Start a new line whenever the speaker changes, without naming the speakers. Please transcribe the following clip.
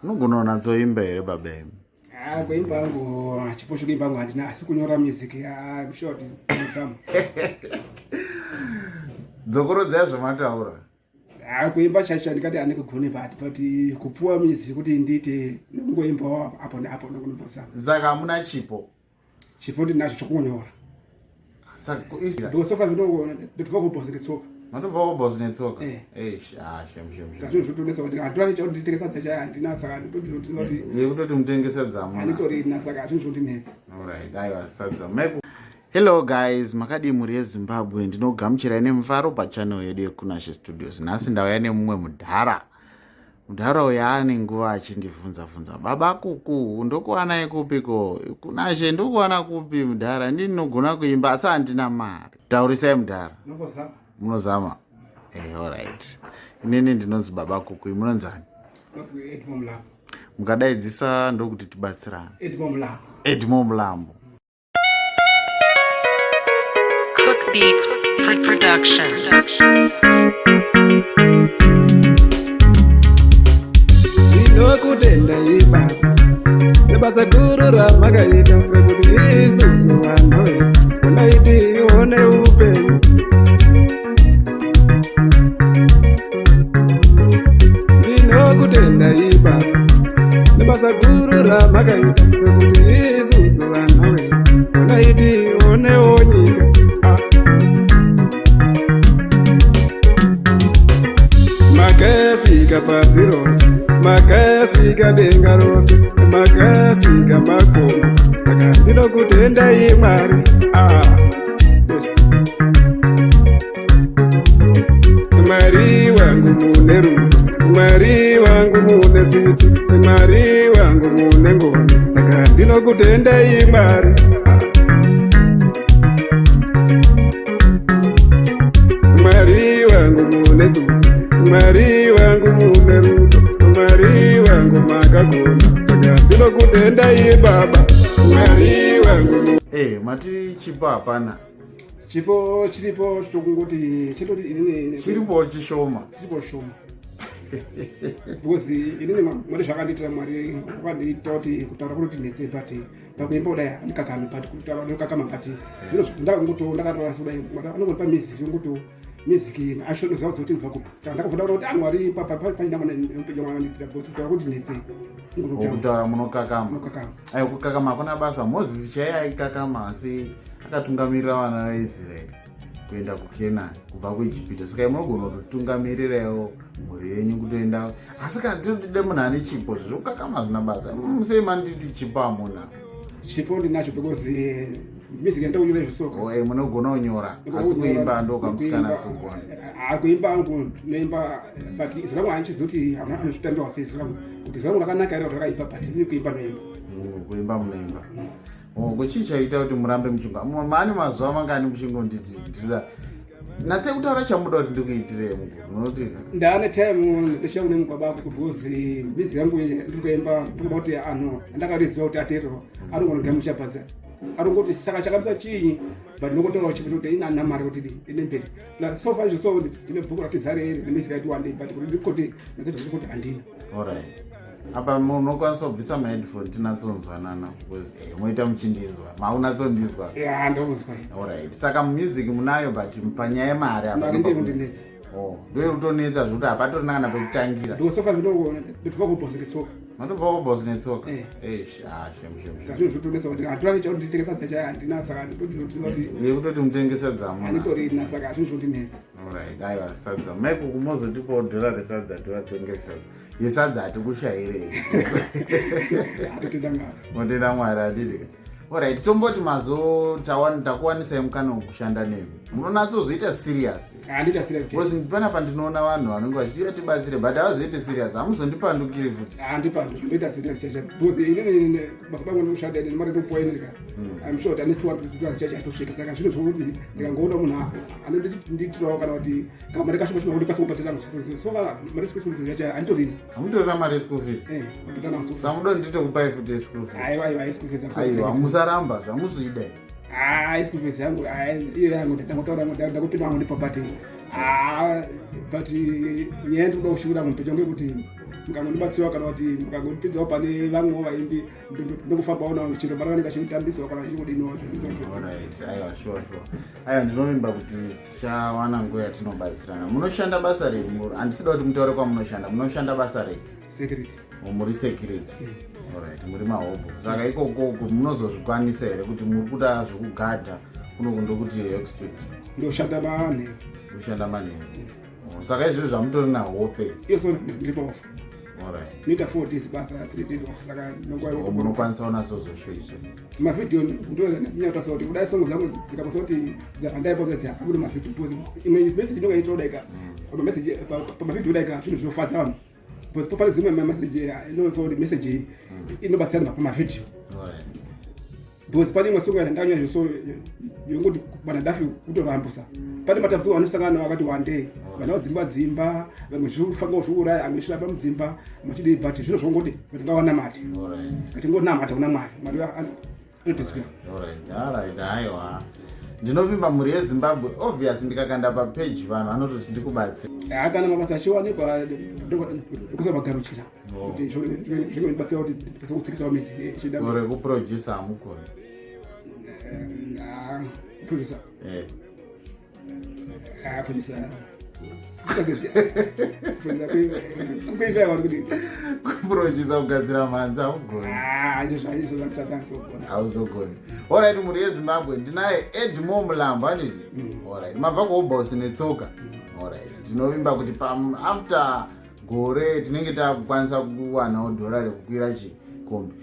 Unogona unatsoimba here baba imi?
Ah, kuimba hangu chipo chekuimba hangu handina asi kunyora music ah, I'm sure kuti ndinozama.
Dzokorodzai zvamataura.
Ah, kuimba chacho ndikati ane kugone but kupuwa music kuti ndiite nekungoimbawo apo neapo ndokunombozama.
Saka hamuna chipo?
Chipo ndinacho chokunyora. Because so far ndinotobva kubhozi netsoka.
Matobva kubhozi netsoka? Eh. Eish, ah, shem shem.
Saka zvinhu zvotonetsa kuti handina chakuti nditenge sadza chayo handina saka ndinotinza kuti
yekutoti mutenge sadza hamuna.
Handitorina saka zvinhu zvondinetsa.
Alright, aiwa sadza. Meku Hello guys, makadii mhuri yeZimbabwe? Ndinogamuchirai nemufaro pachannel yedu yeKunashe Studios. Nhasi ndauya nemumwe mudhara. Mudhara uyu aane nguva achindibvunza bvunza, baba Kuku, ndokuwanai kupiko? Kunashe ndokuwana kupi mudhara? Ndini ndinogona kuimba asi handina mari. Taurisai mudhara. Munozama. Eh, alright. Inini ndinonzi baba Kuku, munonzani? Mukadaidzisa ndokuti tibatsirane.
Edmore Mlambo.
Edmore Mlambo.
Cook Beats Productions.
Ndinokutenda ibaba nebasa guru ramakaita rekuti isusu vanhu vedu unaiti ione upenyu. Ndinokutenda ibaba nebasa guru ramakaita rekuti isusu vanhu vedu unaiti ionewo nyika. Ah. Makasika pasi rose, makasika denga rose, makasika makomo, saka ndinokutendai Mwari. Ah. Yes. Mwari wangu mune rudo, Mwari wangu mune tsitsi, Mwari wangu mune ngoni, saka ndinokutendai Mwari. Ah. Mwari wangu mune tsitsi, Mwari wangu mune rudo, Mwari wangu makagona, saka ndinokutendai Baba. Mwari wangu.
Eh, mati chipo hapana.
Chipo chiripo chitokungoti chetoti inini
chiripo chishoma.
Chiripo chishoma. Because inini Mwari zvakandiitira Mwari wakandiita kuti kutaura kunoti netse but pakuimba kudai handikakami but kutaura ndinokakama but zvino ndakangoto ndakatora kudai Mwari anongondipa music yongoto music ashonoziva kuti ndibva kupi saka ndakabva ndaona kuti ah Mwari painama neupenyu wakandiitira because kutaura kuti netse
kutaura munokakama. Munokakama. Ayo kukakama hakuna basa. Moses chaiye aikakama asi akatungamirira vana vaIsraeri kuenda kuKenani kubva kuIjipita. Saka munogona kutotungamirirawo mhuri yenyu kutoenda, asi kana tinoda munhu ane chipo zvekukakama hazvina basa. Sei manditi chipo hamuna?
Chipo ndinacho because eh, music yandakunyora izvisoka.
Oh, eh, munogona kunyora asi kuimba ndokamusikana asogona.
Ah, kuimba angu ndinoimba but izwi rangu handichizivi kuti hamuna anozvitambiwa sei izwi rangu kuti izwi rangu rakanaka here rakaipa but ini kuimba noimba.
Kuimba munoimba. Oh, ko chii chaita kuti murambe muchingo maane mazuva mangani muchingonditi ndinoda natse kutaura chamuda kuti ndikuitirei mukuru munoti
ndaane time ndishaune mugwaba wako because mizi yangu ndiri kuimba ndikuda kuti anhu andakaridziwa kuti ateererwa anongonogamucha bhaza anongoti saka chakamisa chinyi but ndinongotaura chikuti kuti ina ana mari kuti ine mberi so far izvo so ndine bhuku ratizare iri nemizi yaiti wandei but kuti ndikuti ndikuti handina
Alright. Apa munokwanisa kubvisa maheadphone tinatsonzwanana because eh, moita muchindinzwa maunatsondizwa.
Yeah, ndonzwa.
Alright. Saka music munayo but panyaya yemari
apa. Mari ndiyo kundinetsa.
Oh, ndiyo kutonetsa zvekuti hapatorina kana pekutangira.
Ndiko sofa zvino ndotobva kubhozi netsoka.
Matobva kubhozi netsoka.
Eh.
Eish, ah shem shem.
Saka zvinhu zvotonetsa kuti handina chakuti nditenge sadza chayo handina saka ndototi
kuti. Yekutoti mutenge sadza hamuna.
Handitorina saka zvinhu zvondinetsa.
Alright, aiwa sadza. Mai kuku mozotipawo dhora resadza tivatengere sadza. Yesadza hatikushayirei.
Totenda Mwari.
Motenda Mwari handiti. Alright, tomboti mazo takuwanisai mukana wekushanda nemi. Munonatsozoita serious.
Handita serious.
Because panapa ndinoona vanhu vanenge vachiti uya tibatsire but havazoite serious. Hamuzondipandukiri futi.
Handipanduki, ndoita serious chacho. Because inini basa pangu ndikushanda ini mari ndopuwa inini ka. I'm sure kuti ane 200 dollars chacho hatosvika saka zvinhu zvokuti ndikangoona munhu anondiitirawo kana kuti kamari kashoma shoma kuti kasikubatira school fees so kana mari school fees yacho handitorini.
Hamutorina mari school fees?
Eh, kubatana school fees.
Samuda nditokupai futi school fees.
Aiwa aiwa school fees.
Aiwa musaramba zvamuzoida.
Ah, school fees yangu iyo yangu ndangotaura ndakupinda wangu ndipo but ah but nyaya ndikuda kushukura munhu pedyo ngekuti mukangondibatsirawo kana kuti mukangondipinzawo pane vamwewo vaimbi ndokufambawo navo chero mari vanenge vachinditambiswa kana vachikudiniwo.
Alright, aiwa, sure sure. Aiwa, ndinovimba kuti tichawana nguva yatinobatsirana. Munoshanda basa rei? Handisida kuti mutaure kwamunoshanda. Munoshanda basa rei?
Security.
Muri security? Alright, muri mahobho. Saka ikoko munozozvikwanisa here kuti muri kuita zvekugadha kunoku ndokuti studio?
Ndoshanda manheru.
Mushanda manheru. Oh, saka izvozvo zvamutori nahope?
Yes, ndiri paoff.
Alright.
Noita 4 days basa, 3 days off, saka
nonguva. Oh, munokwanisa unasozoshoisa?
Mavhidhiyo ndonyatasa kuti kudai songo dzangu dzikapasa kuti handaipoza dzi abude mavhidhiyo, because imwe message inonga itodaika pamamessage, pamavhidhiyo daika zvinhu zvinofadza vanhu, because pane dzimwe mameseji inofa kuti message iyi inobatsira pamavhidhiyo, because pane imwe songo yandanyanya zviso yongoti vanadafi kutorambusa. Pane matambudziko anosangana nawo akati wandei, vana vadzimba dzimba, vamwe zvifanga zviuraya, amwe zviramba mudzimba machidii, but zvino zvongoti tingawanamate, ngatingonamata kuna Mwari. Mwari anotizwa.
Alright, aiwa, ndinovimba mhuri yeZimbabwe, obvious ndikakanda papeji vanhu vanototi ndikubatsira.
Kana mabasa achiwanikwa ndokusavagamuchira kuti zvingondibatsira kuti ndikwanise kutsikisawo midzi.
Gore kuproducer hamukoni?
Producer?
Eh.
Producer kukuiva kuti
Kuproducer, kugadzira mhanzi hamugoni? Hauzogoni. Alright, mhuri yeZimbabwe, ndinaye Edmore Mulambo, handiti? Alright, mabva kuhobhosi netsoka. Alright, tinovimba kuti after gore tinenge takukwanisa kuwanawo dhora rekukwira chikombi.